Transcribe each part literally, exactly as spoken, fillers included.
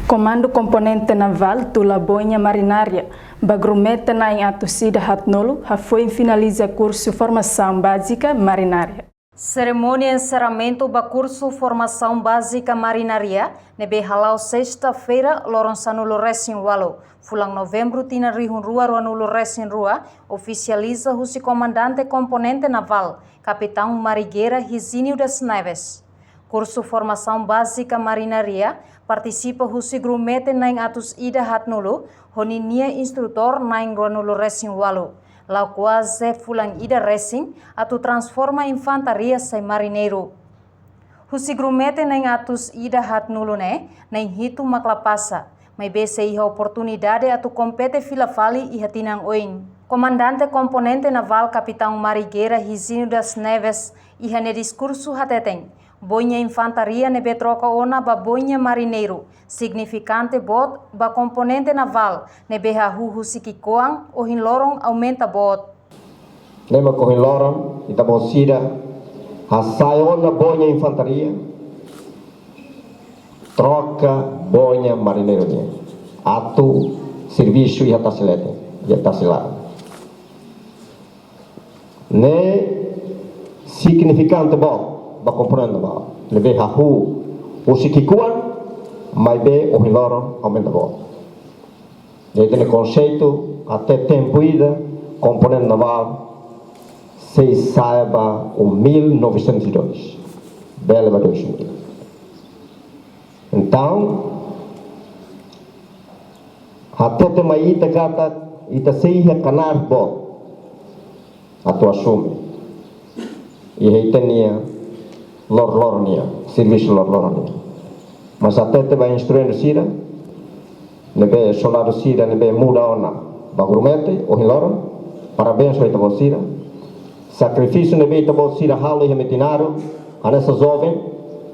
Komandu Komponente Navál tula boña marinária ba grumete na'in atus ida haatnulu, hafoin finaliza kursu formasaun bázika marinária. Serimónia enserramentu ba kursu formasaun bázika marinária ne'ebé hala'o sesta-feira, loron sanulu-resin-ualu, fulan Novembru, tinan rihun rua ruanulu-resin-rua, ofisializa husi Komandante Komponente Navál, Kapitaun Mari Guerra Higínio das Neves. Kursu formasaun bázika marinária partisipa husi grumete na'in atus ida haatnulu, ho ninia instrutór na'in ruanulu-resin-ualu. La'o kuaze fulan ida resin atu transforma infantaria sai marineiru. Husi grumete na'in atus ida haatnulu ne'e, na'in hitu mak la pasa, maibé sei iha oportunidade atu kompete fila fali iha tinan oin. Komandante Komponente Navál, Kapitaun Mari Guerra Higínio das Neves, iha nia diskursu hateten, boña infantaria ne'ebé troka ona ba boña marineiru signifikante boot ba Komponente Navál ne'ebé hahú husi ki'ikoan, ohin loron aumenta boot. Ne'e mak ohin loron ita-boot sira hasai ona boña infantaria, troka boña marineiru nian, atu servisu iha tasi leten, iha tasi laran. Ne'e signifikante boot ba Komponente Navál, ne'ebé hahú husi ki'ikoan, maibé ohin loron aumenta boot. Ita-nia konseitu, até tempu ida, Komponente Navál sei sa'e ba um mil novecentos e dois, bele ba dois mil. Entaun, hatete mai ita katak ita sei iha knaar boot atu asume iha ita-nia loroloron nian, servisu loroloron nian. Mas hatete ba instrutór sira, ne'ebé soldadu sira ne'ebé muda ona ba grumete ohin loron, parabéns ba ita-boot sira. Sakrifísiu ne'ebé ita-boot sira halo iha Metinaro, hanesan joven,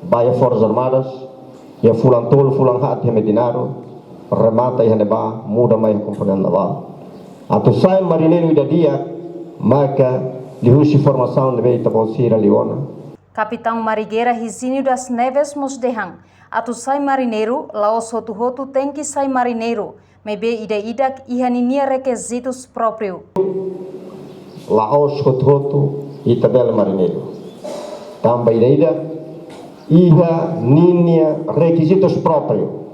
ba iha Forsas Armadas, iha fulan tolu, fulan haat iha Metinaro, remata iha ne'ebá, muda mai iha Komponente Navál. Atu sai marineiru ida di'ak, maka liuhusi formasaun ne'ebé ita-boot sira liu ona. Kapitaun Mari Guerra Higínio das Neves mós dehan, atu sai marineiru, la'ós hotu-hotu tenke sai marineiru, maibé ida-idak iha ninia rekizitus própriu. La'ós hotu-hotu ita bele marineiru. Tanba ida-idak iha ninia rekizitus própriu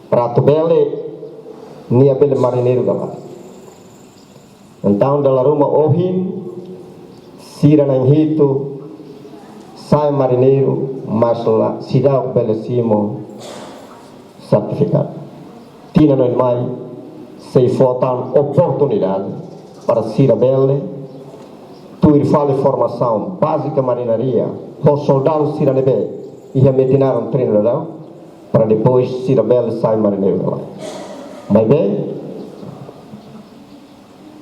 para atu bele, nia bele marineiru ka lae. Entaun, dala ruma ohin, sira na'in hitu sai marineiru, mas la, seidauk bele simu sertifikadu. Tinan oin mai, sei fó tan oportunidade para sira bele tuir fali formasaun bázika marinária ho soldadu sira ne'ebé iha Metinaro treinu daudaun, para depois sira bele sai marineiru ka lae. Maibé,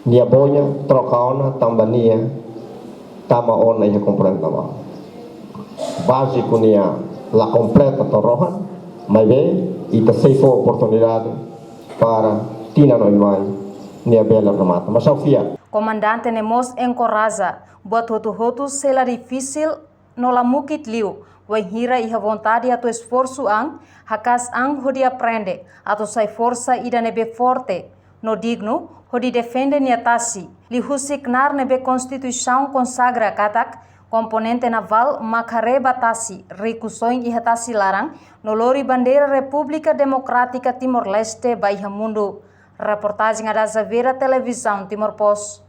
nia boña troka ona tanba nia tama ona iha Komponente Navál. Báziku nia la kompleta to'o rohan, maibé ita sei fó oportunidade para tinan oin mai nia bele remata. Mas ha'u fiar. Komandante ne'e mós enkoraja buat hotu-hotu sei la difisil no la mukit liu, wainhira iha vontade atu esforsu an, haka'as an hodi aprende, atu sai forsa ida ne'ebé forte no dignu hodi defende nia tasi. Liuhusi knaar ne'ebé Konstituisaun konsagra katak Komponente Navál mak haree ba tasi, rikusoin iha tasi laran, no lori bandeira Repúblika Demokrátika Timor-Leste ba iha mundu. Reportajen Ada Xaviera, Televizaun Timor Post.